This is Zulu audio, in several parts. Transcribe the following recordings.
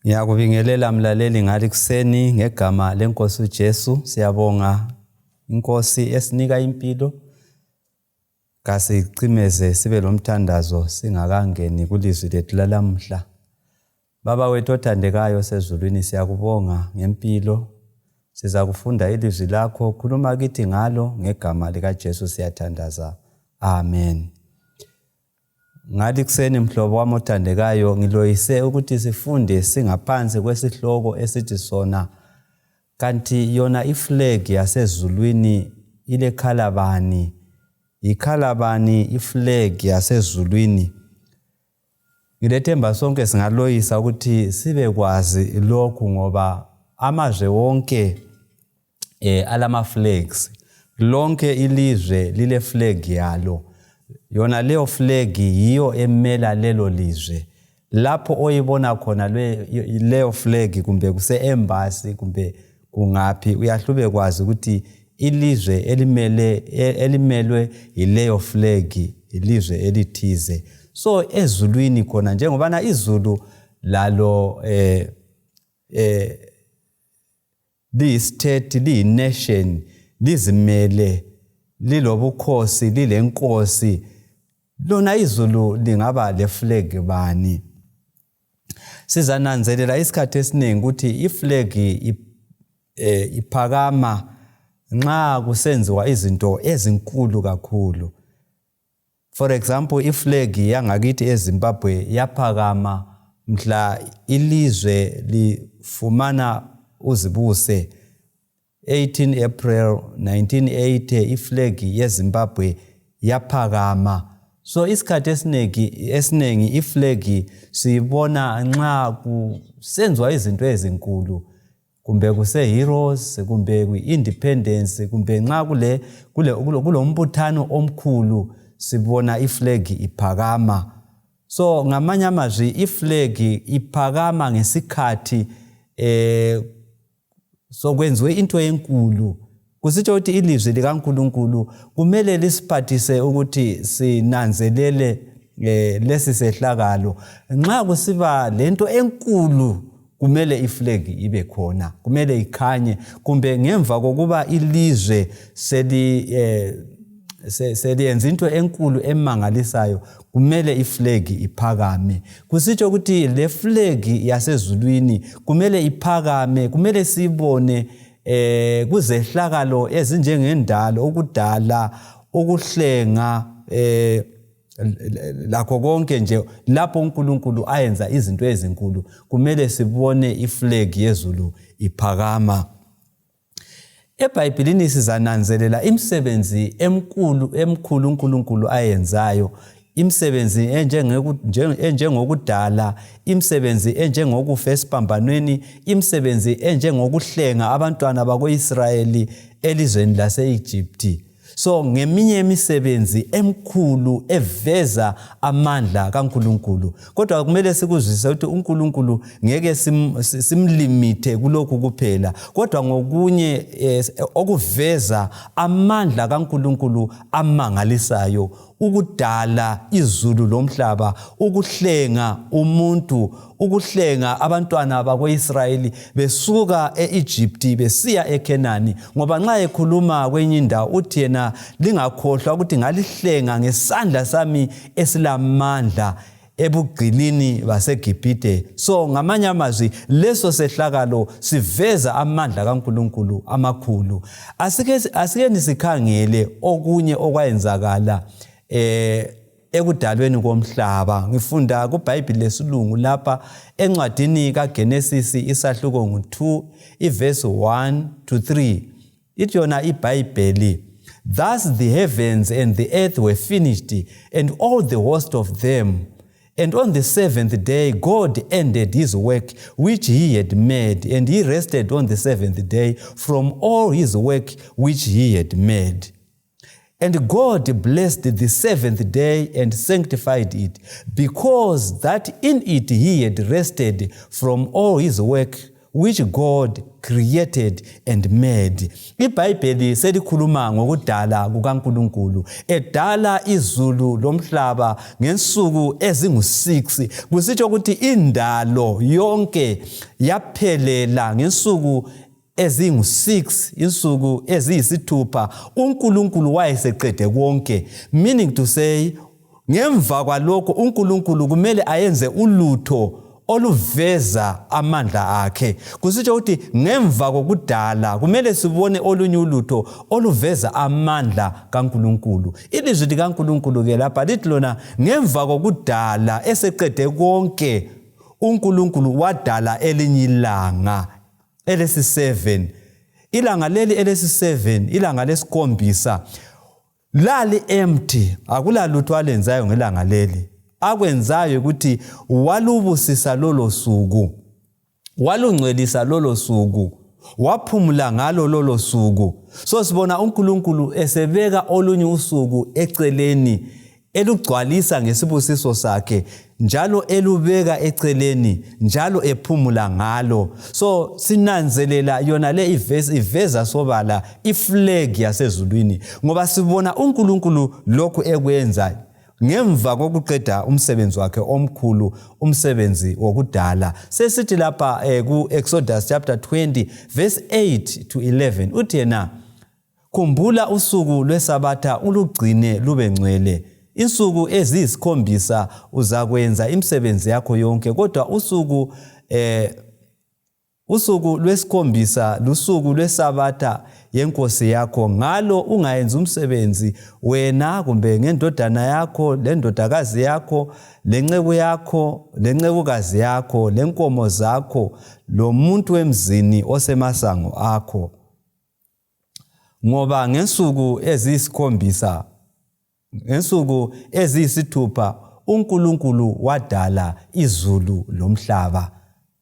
Ngiyakubingelela mlaleli ngale kuseni ngegama lenkosi uJesu. Siyabonga inkosi esinika impilo. Kasicimeze sibe lomthandazo singakangeni kulizwi lethu lalamhla. Baba wethu othandekayo osezulwini, siyakubonga ngempilo. Sizakufunda ilizwi lakho, khuluma kithi ngalo ngegama likaJesu siyathandaza. Amen. Ngathi kuseni mhlobo wami othandekayo ngiloyise ukuthi sifunde singaphansi kwesihloko esithi sona kanti yona iflag yasezulwini ilekhala bani yikhala bani iflag yasezulwini. Ngilethemba sonke singaloyisa ukuthi sibekwazi lokhu ngoba amazwe wonke alama flags. Lonke ilizwe lile flag yalo. Yona leyo flag yiyo emela lelo lizwe. Lapho oyibona khona leyo flag kumbe kuse embassy kumbe kungaphi uyahlube kwazi ukuthi ilizwe elimele elimelwe yileyo flag ilizwe elithize. So ezulwini khona njengobana izulu lalo liyistate, liyination, lizimele, lilobukhosi, lilenkosi. Lona izulu lingaba leflag bani? Sizananzelela isikhathi esiningi ukuthi iflag iphakama nxa kusenziwa izinto ezinkulu kakhulu. For example, iflag yangakithi eZimbabwe yaphakama mhla ilizwe lifumana uzibuse 18 April 1980 iflag yeZimbabwe yaphakama. So isikhathi esiningi esiningi iflag siyibona nxa kusenziwa izinto ezinkulu kumbe kuse heroes kumbe kwi independence kumbe nxa kule kule kulombuthano omkhulu sibona iflag iphakama. So ngamanye amazwi iflag iphakama ngesikhathi sokwenziwe into enkulu. Kusitsho ukuthi ilizwi likaNkulunkulu kumele lisiphathise ukuthi sinanzelele lesi sehlakalo. Nxa kusiba lento enkulu kumele iflag ibe khona, kumele ikhanye, kumbe ngemva kokuba ilizwe seli seliyenza into enkulu emangalisayo kumele iflag iphakame. Kusitsho ukuthi le flag yasezulwini kumele iphakame, kumele sibone kuzehlakalo ezinjengendalo, ukudala, ukuhlenga, lakho konke nje lapho uNkulunkulu ayenza izinto ezinkulu kumele sibone iflag yezulu iphakama. EBhayibhilini sizananzelela imisebenzi emkhulu emkhulu uNkulunkulu ayenzayo, imisebenzi enjengokudala, imisebenzi enjengokufa esiphambanweni, imisebenzi enjengokuhlenga abantwana bakoIsrayeli elizweni lase-Egypt. So ngeminye imisebenzi emkhulu eveza amandla kaNkulunkulu. Kodwa kumele sikuzwisise ukuthi uNkulunkulu ngeke simlimithe kulokhu kuphela, kodwa ngokunye okuveza amandla kaNkulunkulu amangalisayo, ukudala izulu lomhlaba, ukuhlenga umuntu, ukuhlenga abantwana bakoIsrayeli besuka eEgypt besiya eKhenani. Ngoba nxa ekhuluma kwenye indawo uthi yena, lingakhohlwa ukuthi ngalihlenga ngesandla sami esilamandla ebugqilini baseGibhite. So ngamanye amazwi leso sehlakalo siveza amandla kaNkulunkulu amakhulu. Asike sikhangele okunye okwayenzakala ekudalweni komhlaba. Ngifunda kuBhayibhili lesilungu lapha encwadini kaGenesis isahluko ngu-2 ivesi 1 to 3. Ithi yona iBhayibheli, Thus the heavens and the earth were finished, and all the host of them. And on the seventh day God ended his work which he had made, and he rested on the seventh day from all his work which he had made. And God blessed the seventh day and sanctified it, because that in it he had rested from all his work which God created and made. IBhayibheli selikhuluma ngokudala kukaNkulunkulu, edala izulu lomhlaba ngensuku ezingu-6, kusitsho ukuthi indalo yonke yaphelela ngensuku ezingu-6, insuku eziyisithupha. UNkulunkulu wayeseqede konke, meaning to say ngemva kwalokho uNkulunkulu kumele ayenze ulutho oluveza amandla akhe. Kusitsho ukuthi ngemva kokudala kumele sibone olunye ulutho oluveza amandla kaNkulunkulu. Ilizwi likaNkulunkulu ke lapha lithi lona ngemva kokudala eseqede konke uNkulunkulu wadala elinye ilanga elesi-7. Ilanga leli elesi-7, ilanga lesikhombisa, lali empty, akula lutho alenzayo ngelanga leli. Akwenzayo ukuthi walubusisa lolo suku, walungcwelisa lolo suku, waphumula ngalo lolo suku. So sibona uNkulunkulu esebeka olunye usuku eceleni, elugcwalisa ngesibusiso sakhe, njalo elubeka eceleni, njalo ephumula ngalo. So sinanzelela yona le ivesi iveza sobala iflag yasezulwini, ngoba sibona uNkulunkulu lokhu ekwenza ngemva kokuqeda umsebenzi wakhe omkhulu, umsebenzi wokudala. Sesithi lapha ku-Exodus chapter 20 verse 8 to 11, uthi yena, "Khumbula usuku lwesabatha ulugcine lube ngcwele. Insuku eziyisikhombisa uzakwenza imisebenzi yakho yonke, kodwa usuku lwesikhombisa lusuku lwesabatha yenkosi yakho. Ngalo ungayenzi umsebenzi, wena kumbe ngendodana yakho, lendodakazi yakho, lenceku yakho, lencekukazi yakho, lenkomo zakho, lomuntu wemzini osemasango akho, ngoba ngensuku eziyisithupha uNkulunkulu wadala izulu lomhlaba."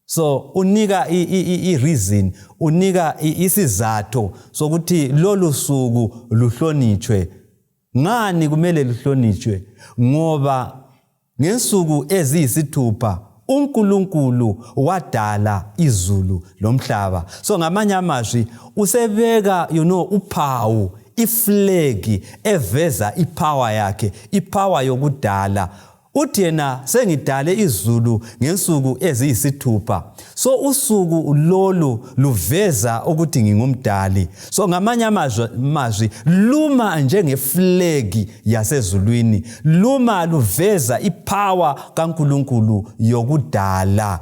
So unika i-reason, unika isizatho sokuthi lolu suku luhlonitshwe. Ngani kumele luhlonitshwe? Ngoba ngensuku eziyisithupha uNkulunkulu wadala izulu lomhlaba. So ngamanye amazwi usebeka uphawu, iflag eveza ipower yakhe, ipower yokudala. Uthi yena, "Sengidale izulu ngensuku eziyisithupha, so usuku lolu luveza ukuthi ngingumdali." So ngamanye amazwi luma njengeflag yasezulwini, luma luveza ipower kaNkulunkulu yokudala.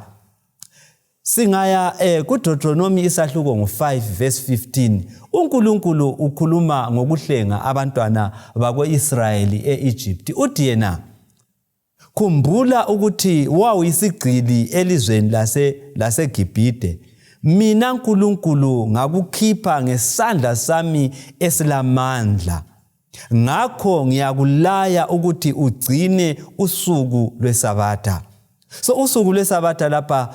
Singaya kuDeuteronomy isahluko ngo-5 verse 15. UNkulunkulu ukhuluma ngokuhlenga abantwana bako-Israyeli e-Egypt. Uthi yena, "Khumbula ukuthi wawuyisigcili elizweni laseGibhide. Mina Nkulunkulu ngakukhipha ngesandla sami esilamandla. Ngakho ngiyakulaya ukuthi ugcine usuku lwesabatha." So usuku lwesabatha lapha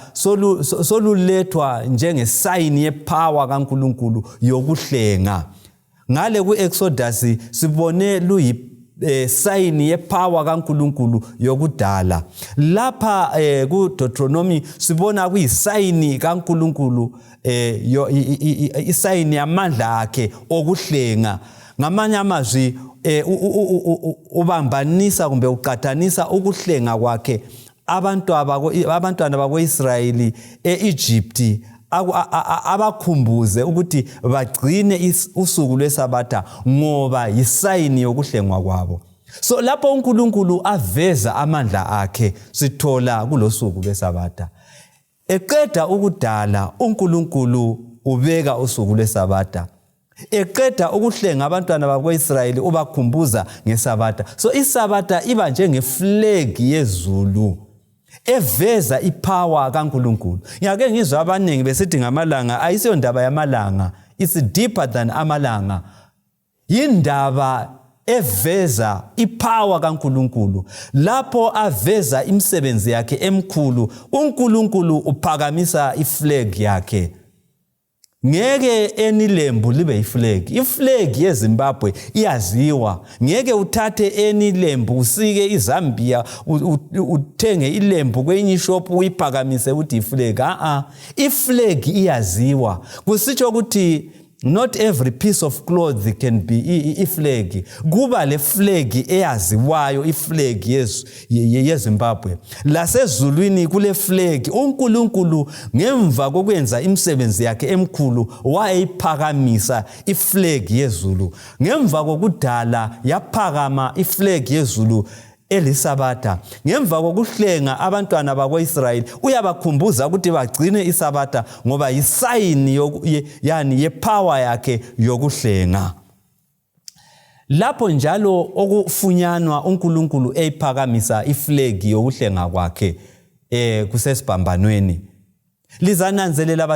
solulethwa njengesayini yepower kaNkulunkulu yokuhlenga. Ngale ku-Exodus sibone luyi sayini yepower kaNkulunkulu yokudala. Lapha ku-Deuteronomy sibona kuyisayini kaNkulunkulu, isayini yamandla akhe okuhlenga. Ngamanye amazwi ubambanisa kumbe uqathanisa ukuhlenga kwakhe abantwana bako-Israyeli e-Egypt, abakhumbuze ukuthi bagcine usuku lwesabatha ngoba yisayini yokuhlengwa kwabo. So lapho uNkulunkulu aveza amandla akhe sithola kulosuku lwesabatha. Eqeda ukudala, uNkulunkulu ubeka usuku lwesabatha. Eqeda ukuhlenga abantwana bakwa-Israyeli, ubakhumbuza ngesabatha. So isabatha iba njengeflag yezulu eveza ipower kaNkulunkulu. Ngiyake ngizwa abaningi besithi ngamalanga. Ayisiyo ndaba yamalanga, it's deeper than amalanga. Yindaba eveza ipower kaNkulunkulu. Lapho aveza imisebenzi yakhe emkhulu, uNkulunkulu uphakamisa iflag yakhe. Ngeke enilembu libe yiflag. Iflag yeZimbabwe iyaziwa. Ngeke uthathe enilembu usike iZambia, uthenge ilembu kwenye ishop uyiphakamise uthi iflag. A-a, iflag iyaziwa. Kusitsho ukuthi not every piece of cloth can be iflag. Kuba le flag eyaziwayo, iflag yeZimbabwe. Lasezulwini kule flag. UNkulunkulu ngemva kokwenza imisebenzi yakhe emkhulu wayiphakamisa iflag yezulu. Ngemva kokudala yaphakama iflag yezulu elisabatha. Ngemva kokuhlenga abantwana bakwa-Israyeli uyabakhumbuza ukuthi bagcine isabatha ngoba yisayini yani yepower yakhe yokuhlenga. Lapho njalo okufunyanwa uNkulunkulu eyiphakamisa iflag yokuhlenga kwakhe kusesibhambanweni. Lizananzelela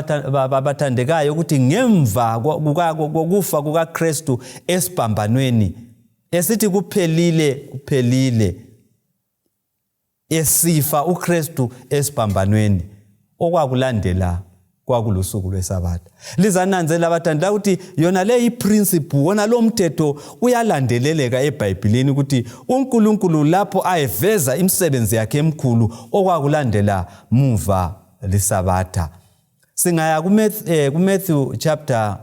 bathandekayo ukuthi ngemva kokufa kukaKristu esibhambanweni, esithi kuphelile, kuphelile, esifa uKristu esibhambanweni, okwakulandela kwakulusuku lwesabatha. Lizananzelela bathandela ukuthi yona le iprinciple, wona lo mthetho uyalandeleleka eBhayibhilini ukuthi uNkulunkulu lapho ayeveza imisebenzi yakhe emikhulu okwakulandela muva lisabatha. Singaya kuMatthew chapter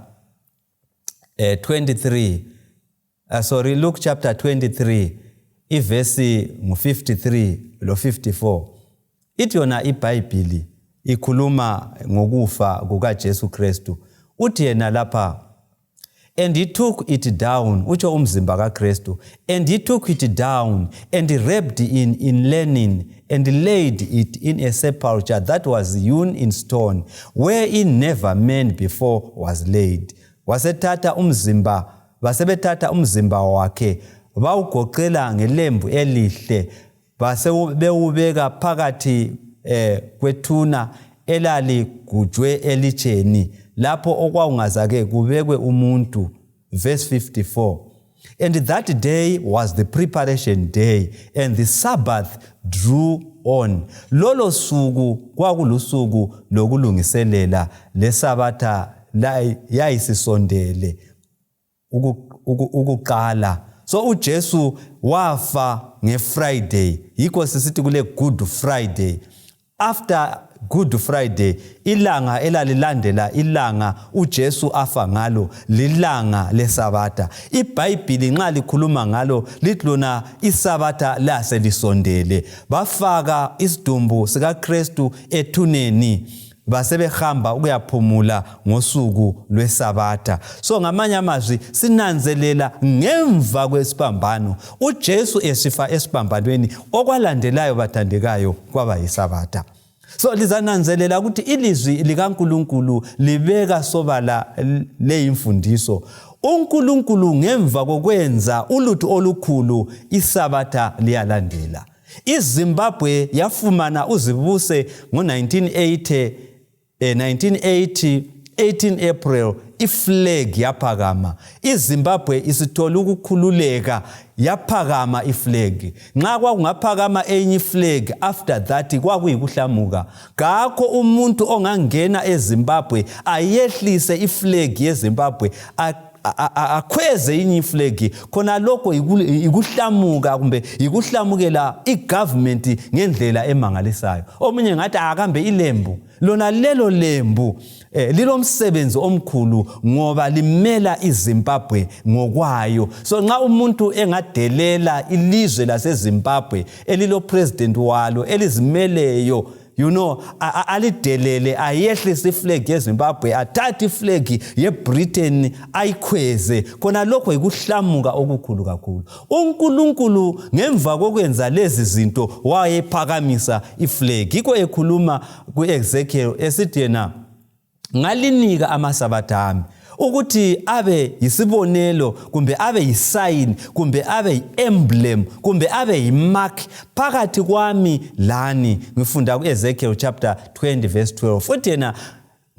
23, sorry, Luke chapter 23, ivesi ngu-53 lo 54. Ithi yona iBhayibhili ikhuluma ngokufa kukaJesu Kristu. Uthi yena lapha, and he took it down, utsho umzimba kaKristu, and he took it down and wrapped in linen and laid it in a sepulchre that was hewn in stone, wherein never man before was laid. Wasethatha umzimba, basebethatha umzimba wakhe bawugoqela ngelembu elihle, base bewubeka phakathi kwethuna elaligujwe elitsheni, lapho okwawungazake kubekwe umuntu. Verse 54, and that day was the preparation day, and the Sabbath drew on. Lolo suku kwakulusuku lokulungiselela, lesabatha yayisisondele ukuqala. So uJesu wafa ngeFriday, yikho sisithi kule Good Friday. After Good Friday, ilanga elalilandela ilanga uJesu afa ngalo lilanga lesabatha. IBhayibhili nxa likhuluma ngalo lithi lona isabatha laselisondele. Bafaka isidumbu sikaKristu ethuneni, basebehamba ukuyaphumula ngosuku lwesabatha. So ngamanye amazwi sinanzelela ngemva kwesiphambano uJesu esifa esiphambanweni, okwalandelayo bathandekayo kwaba yisabatha. So lizananzelela ukuthi ilizwi likaNkulunkulu libeka sobala leyimfundiso. UNkulunkulu ngemva kokwenza ulutho olukhulu, isabatha liyalandela. IZimbabwe yafumana uzibuse ngo-1980, 1980 18 April iflag yaphakama. IZimbabwe isithola ukukhululeka, yaphakama iflag. Nxa kwakungaphakama enye iflag after that, kwakuyikuhlamuka. Kakho umuntu ongangena eZimbabwe ayehlise iflag yeZimbabwe, akhweze inye iflag. Khona lokho yikuhlamuka kumbe yikuhlamukela igovernment ngendlela emangalisayo. Omunye ngathi akambe ilembu lona, lelo lembu lilomsebenzi omkhulu ngoba limela iZimbabwe ngokwayo. So nxa umuntu engadelela ilizwe laseZimbabwe elilo president walo elizimeleyo, alidelele, ayehlise iflag yeZimbabwe, athathe iflag yeBritain ayikhweze, khona lokho yikuhlamuka okukhulu kakhulu. UNkulunkulu ngemva kokwenza lezi zinto wayephakamisa iflag. Yikho ekhuluma ku-Ezekiel esithi yena, ngalinika amasabatha ami ukuthi abe yisibonelo kumbe abe yisayini kumbe abe yi-emblem kumbe abe yimark phakathi kwami lani. Ngifunda ku-Ezekiel chapter 20 verse 12. Futhi yena,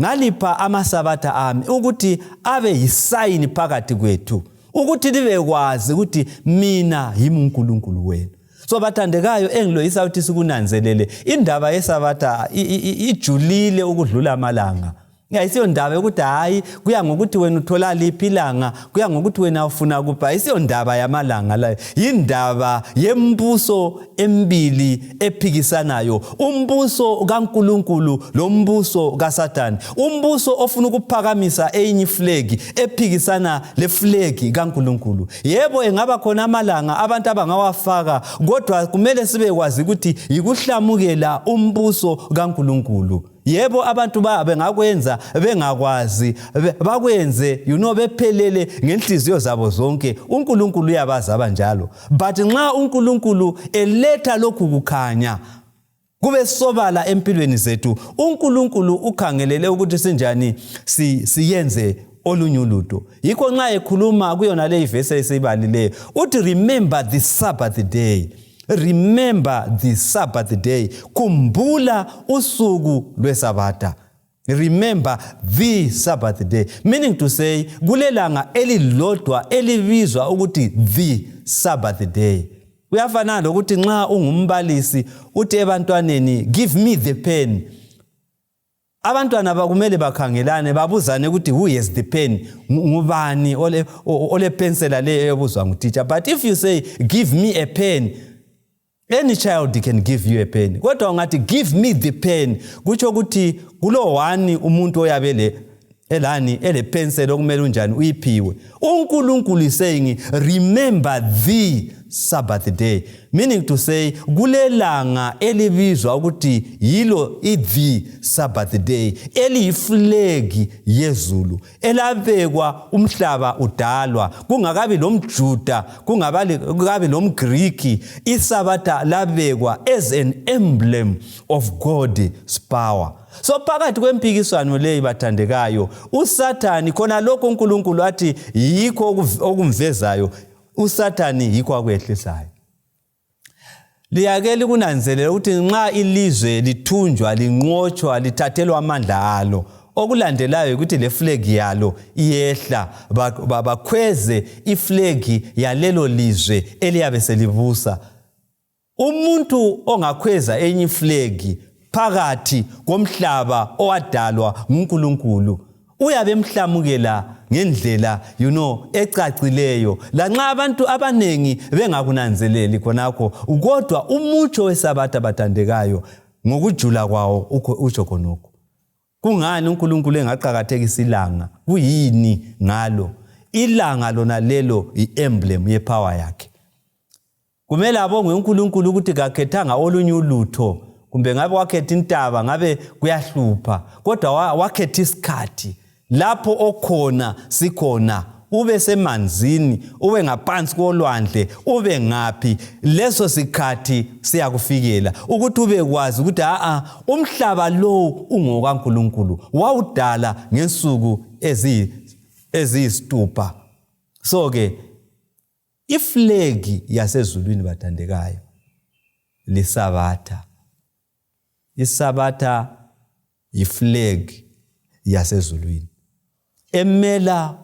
ngalipha amasabatha ami ukuthi abe yisayini phakathi kwethu, ukuthi libekwazi ukuthi mina yimi uNkulunkulu wenu. So bathandekayo, engiloyisa ukuthi sikunanzelele, indaba yesabatha ijulile ukudlula amalanga. Ayisiyo ndaba yokuthi hhayi kuya ngokuthi wena uthola liphi ilanga, kuya ngokuthi wena ufuna kuphi. Ayisiyo ndaba yamalanga layo, yindaba yembuso emibili ephikisanayo, umbuso kaNkulunkulu lombuso kaSathane. Umbuso ofuna ukuphakamisa eyinye iflegi ephikisana leflegi kaNkulunkulu. Yebo, engaba khona amalanga abantu abangawafaka, kodwa kumele sibekwazi ukuthi yikuhlamukela umbuso kaNkulunkulu. Yebo, abantu bengakwenza bengakwazi, bakwenze bephelele ngenhliziyo zabo zonke. UNkulunkulu uyabazi abanjalo. But nxa uNkulunkulu eletha lokhu kukhanya kube sobala empilweni zethu, uNkulunkulu ukhangelele ukuthi sinjani siyenze olunye ulutho. Yikho nxa ekhuluma kuyona leyi vesi esiyibalileyo uthi remember the Sabbath day. Remember the Sabbath day. Khumbula usuku lweSabatha. Remember the Sabbath day, meaning to say kulelanga elilodwa elibizwa ukuthi the Sabbath day. Kuyafana lokuthi nxa ungumbalisi uthi ebantwaneni give me the pen. Abantwana bakumele bakhangelane babuzane ukuthi who has the pen, ngubani ole pensela le ebuzwa ngutitsha. But if you say give me a pen, any child can give you a pen. Kodwa ungathi give me the pen, kutsho ukuthi kulo one umuntu oyabe le elani elepensela okumele unjani uyiphiwe. uNkulunkulu is saying remember the Sabbath day, meaning to say kulelanga elibizwa ukuthi yilo i-the Sabbath day, eliyiflegi yezulu elabekwa umhlaba udalwa, kungakabi lomJuda, kungakabi lomGriki. Isabatha labekwa as an emblem of God's power. So phakathi kwempikiswano leyi bathandekayo, uSathani khona lokho uNkulunkulu athi yikho okumvezayo, uSathani yikho akwehlisayo. Liyake likunanzelela ukuthi nxa ilizwe lithunjwa, linqotshwa, lithathelwa amandla alo, okulandelayo ukuthi le flag yalo iyehla, bakhweze iflegi yalelo lizwe eliyabe selibusa. Umuntu ongakhweza enye iflegi phakathi komhlaba owadalwa nguNkulunkulu uyabe emhlamukela ngendlela ecacileyo, lanxa abantu abanengi bengakunanzeleli khonakho. Kodwa umutsho weSabatha bathandekayo ngokujula kwawo utsho khonokho. Kungani uNkulunkulu engaqakathekisa ilanga? Kuyini ngalo ilanga lona lelo? I-emblem yepower yakhe. Kumele abongwe uNkulunkulu ukuthi kakhethanga olunye ulutho, kumbe ngabe wakhetha intaba ngabe kuyahlupha, kodwa wakhetha isikhathi lapho okhona sikhona, ube semanzini, ube ngaphansi kolwandle, ube ngaphi, leso sikhathi siyakufikela ukuthi ubekwazi ukuthi a umhlaba lowu ungokaNkulunkulu, wawudala ngensuku eziyisithupha. So ke iflegi yasezulwini bathandekayo liSabatha. ISabatha yiflag yasezulwini emela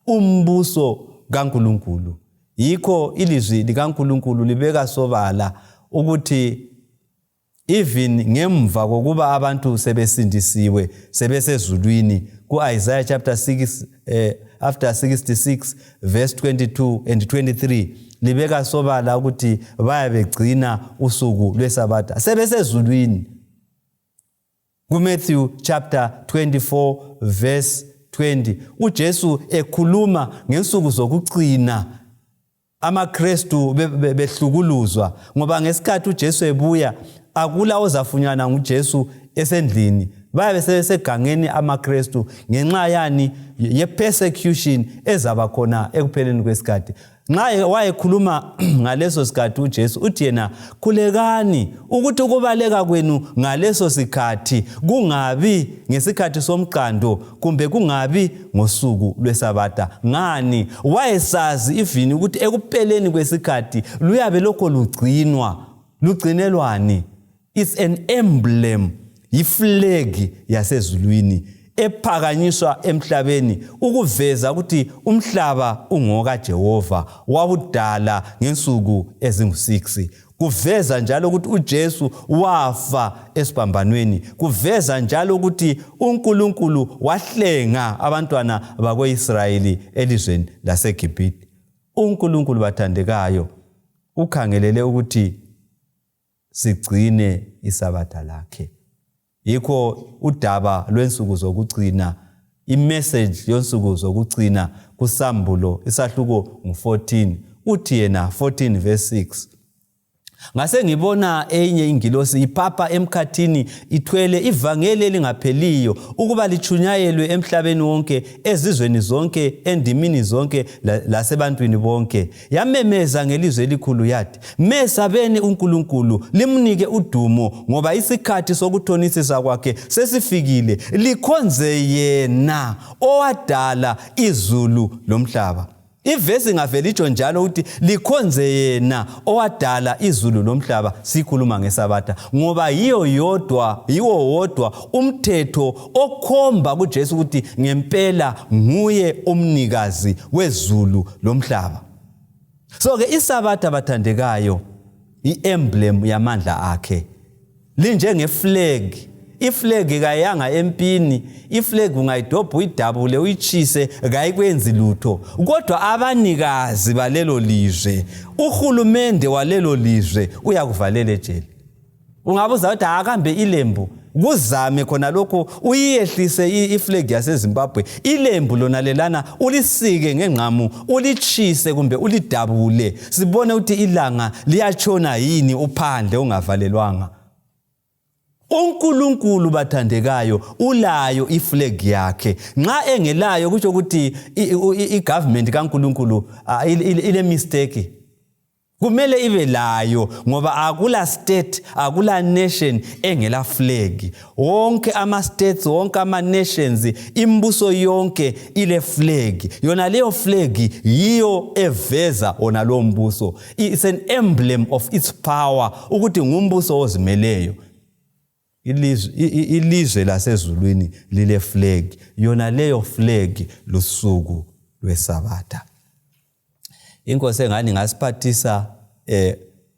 umbuso kaNkulunkulu. Yikho ilizwi likaNkulunkulu libeka sobala ukuthi even ngemva kokuba abantu sebesindisiwe sebesezulwini, ku-Isaiah chapter 6 after 66 verse 22 and 23 libeka sobala ukuthi bayabegcina usuku lweSabatha sebesezulwini. KuMatthew chapter 24 verse 20 uJesu ekhuluma ngensuku zokucina amaKrestu behlukuluzwa, ngoba ngesikhathi uJesu ebuya akula ozafunyana nguJesu esendlini, bayabe sebesegangeni amaKrestu ngenxa yani ye-persecution ezaba khona ekupheleni kwesikhathi. Nxa wayekhuluma ngaleso sikhathi uJesu uthi yena khulekani ukuthi ukubaleka kwenu ngaleso sikhathi kungabi ngesikhathi somqando kumbe kungabi ngosuku lweSabatha. Ngani? Wayesazi ivini ukuthi ekupheleni kwesikhathi luyabe lokho lugcinwa. Lugcinelwani? It's an emblem, yiflegi yasezulwini ephakanyiswa emhlabeni ukuveza ukuthi umhlaba ungokaJehova, wawudala ngensuku ezingu-6. Kuveza njalo ukuthi uJesu wafa esiphambanweni. Kuveza njalo ukuthi uNkulunkulu wahlenga abantwana bakoIsrayeli elizweni laseGibhithe. UNkulunkulu bathandekayo ukhangelele ukuthi sigcine isabatha lakhe. Yikho udaba lwensuku zokugcina, imessage yonsuku zokugcina kuSambulo isahluko ngu-14, uthi yena 14 verse 6. Ngase ngibona eyinye ingilosi iphapha emkhathini ithwele ivangeli elingapheliyo ukuba litshunyayelwe emhlabeni wonke, ezizweni zonke, endimini zonke lasebantwini bonke. Yamemeza ngelizwi elikhulu yathi, Mesabeni uNkulunkulu, limnike udumo, ngoba isikhathi sokuthonisisa kwakhe sesifikile. Likhonze yena owadala izulu lomhlaba. Ivesi ingavele itsho njalo ukuthi likhonze yena owadala izulu lomhlaba, sikhuluma ngeSabatha, ngoba yiyo yodwa, yiwo wodwa umthetho okhomba kuJesu ukuthi ngempela nguye umnikazi wezulu lomhlaba. So ke iSabatha bathandekayo i-emblem yamandla akhe linjenge-flag. Iflag kayanga empini, iflag ungayidobha uyidabule uyitshise kayikwenzi lutho, kodwa abanikazi balelo lizwe, uhulumende walelo lizwe uyakuvalela ejele. Ungabuza ukuthi akambe ilembu kuzame khona lokho uyiyehlise iflag yaseZimbabwe, ilembu lona lelana ulisike ngengqamu ulitshise kumbe ulidabule, sibone ukuthi ilanga liyatshona yini uphandle ungavalelwanga. UNkulunkulu bathandekayo ulayo iflag yakhe. Nxa engelayo kutsho ukuthi igovernment kaNkulunkulu ile mistake. Kumele ibe layo ngoba akula state, akula nation engela flag. Wonke ama states, wonke ama nations, imibuso yonke ile flag. Yona leyo flag yiyo eveza wona lowo mbuso. It's an emblem of its power ukuthi ngumbuso ozimeleyo. Ilizwe, ilizwe lasezulwini lile flag. Yona leyo flag lusuku lweSabatha. Inkosi engani ngasiphathisa eh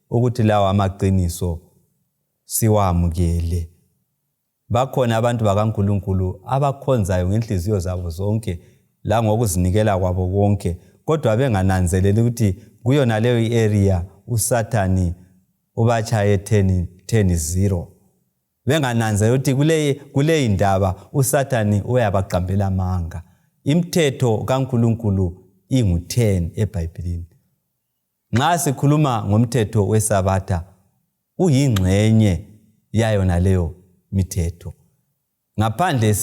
ukuthi lawa amaqiniso siwamukele. Bakhona abantu bakaNkulunkulu abakhonzayo ngenhliziyo zabo zonke langokuzinikela kwabo konke, kodwa bengananzeleli ukuthi kuyona leyo i-area uSathani ubatshaye 10 10 0. Bengananzeleli ukuthi kule kuleyi ndaba uSathani uyabaqambela amanga. Imithetho kaNkulunkulu ingu-10 eBhayibhilini. Nxa sikhuluma ngomthetho weSabatha uyingxenye yayo naleyo mithetho. Ngaphandle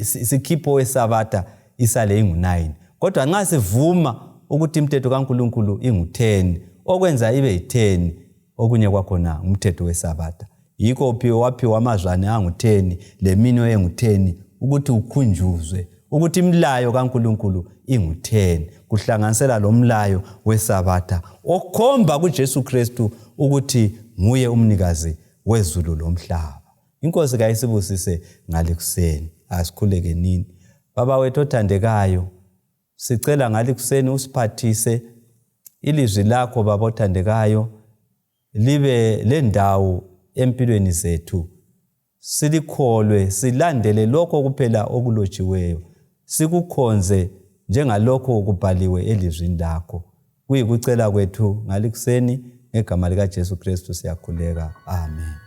sikhiphe oweSabatha isale ingu-9. Kodwa nxa sivuma ukuthi imithetho kaNkulunkulu ingu-10, okwenza ibe yi-10 okunye kwakhona ngumthetho weSabatha. Yikho uphiwe waphiwa amazwane angu-10 leminwe engu-10 ukuthi ukhunjuzwe ukuthi imilayo kaNkulunkulu ingu-10, kuhlanganisela lomlayo weSabatha okhomba kuJesu Kristu ukuthi nguye umnikazi wezulu lomhlaba. Inkosi kayisibusise ngalikuseni. Asikhuleke nini. Baba wethu othandekayo, sicela ngalikuseni usiphathise ilizwi lakho baba othandekayo libe lendawo empilweni zethu, silikholwe, silandele lokho kuphela okulotshiweyo, sikukhonze njengalokho kubhaliwe elizwini lakho. Kuyikucela kwethu ngalikuseni ngegama likaJesu Kristu siyakhuleka. Amen.